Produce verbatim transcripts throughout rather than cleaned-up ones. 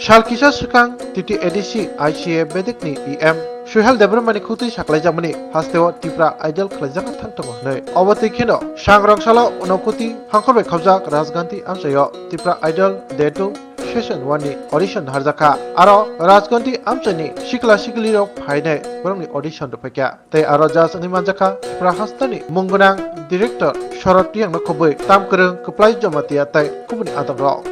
Sal kisa swkang T T A D C I C A bedekni E M Suhel Debbarmani khutui saklaijakmani hasteo Tipra Idol khlaijakna thang tongo hwnwi. Obo twi kheno sangrong salo Unakoti hangkhor bai khobjak Rajganti amchaio Tipra Idol Day two Session one ni audition harjakha. Aro Rajganti amchaini sikla siklirok phainai borokni audition rwphaikha. Tei aro judge wngwi manjakha Tripura hasteni mung gwnang director Sharad Reang no khobwi Tamkwrwng, Kwplai Jamatia tei kubuni adongrok.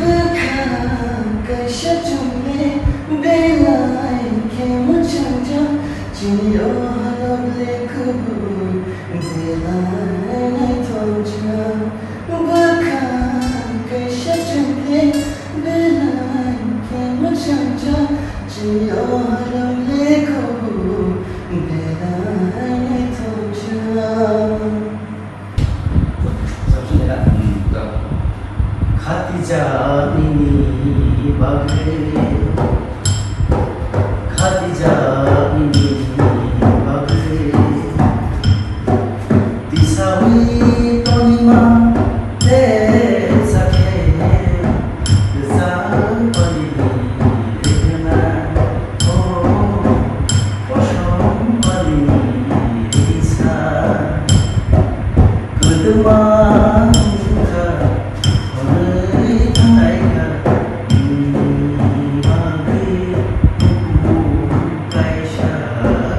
Bwkhak kaisa chwngde belai khe mwchangjak, chini o halok le kubui belai naithokjak. Bwkhak kaisa chwngde belai khe mwchangjak, chini o halok le kubui belai naithokjak. Khatijak nini bagwi, khatijak nini bagwi. Tisawi tonima tei sakhe kwchang pali rikna, o kosom pali risa. Kwdwma wngkha, hwnwi thangnai kha, nini bagwi bukur kaisa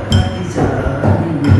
khatijak nini.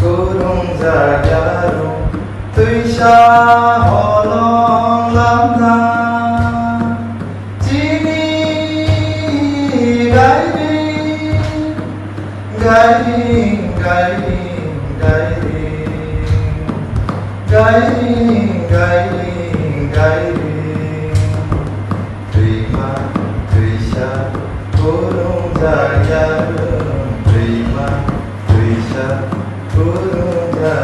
Kurung jaya rung twisa holong lamna chini gairing, gairing, gairing, gairing, gairing, gairing, gairing. Twima twisa kurung jaya rung, twima twisa kurung jaya.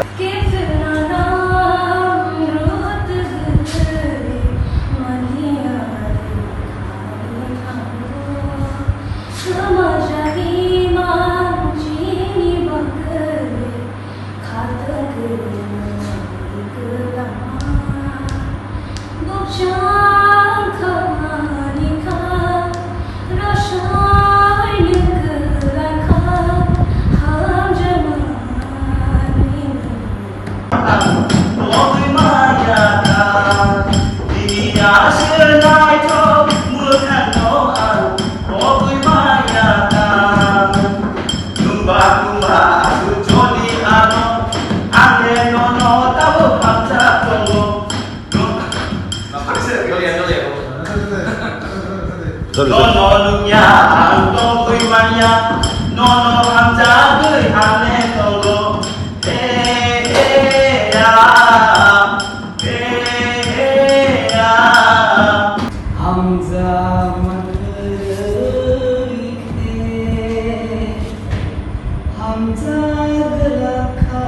Sorry, sorry. Nono nungya, ang tongwi manya, nono hamjagwi hamle tongo. Eh, eh, ah, eh, eh, ah. Hamjak manwi khe, hamjak lakha.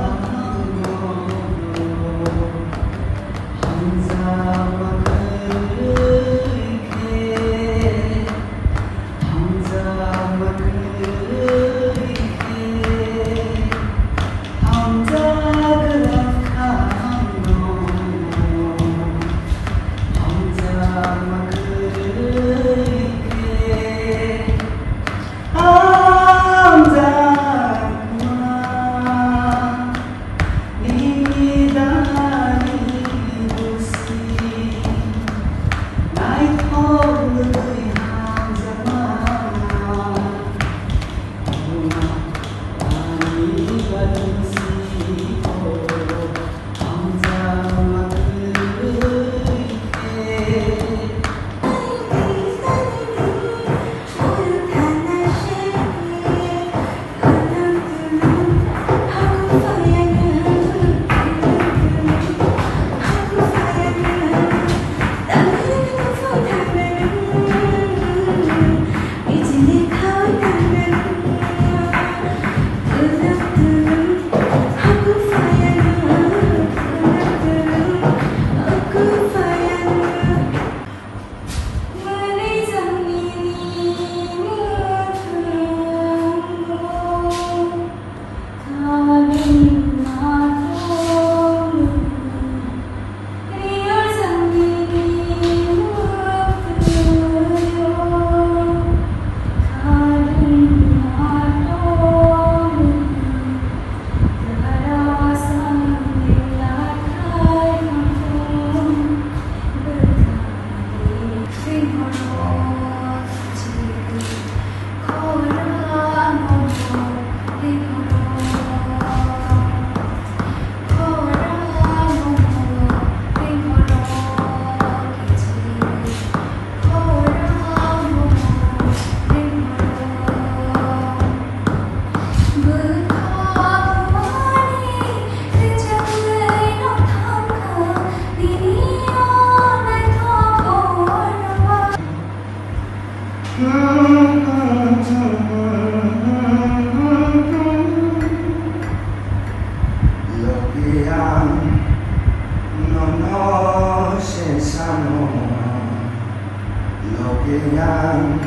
Logi ang nono se sano, logi ang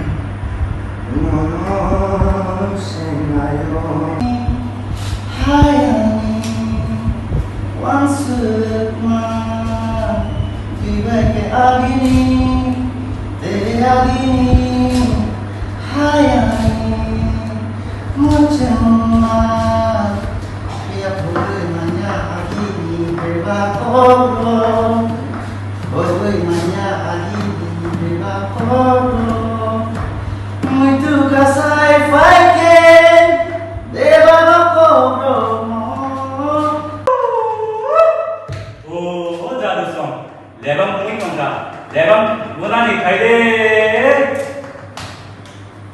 nono se nayo. Hayani wansukma, twibai khe agini, tei agini, hayani muchungma, phiya phulwi manya agini bebak kok. Bwrwi manya agini bebak kokrok. Muitu kasai phaikhe bebak kokrokno. O, o jadu song. Lebang mui tongkha. Lebang gunani khaide.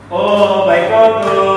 O bai kokrok.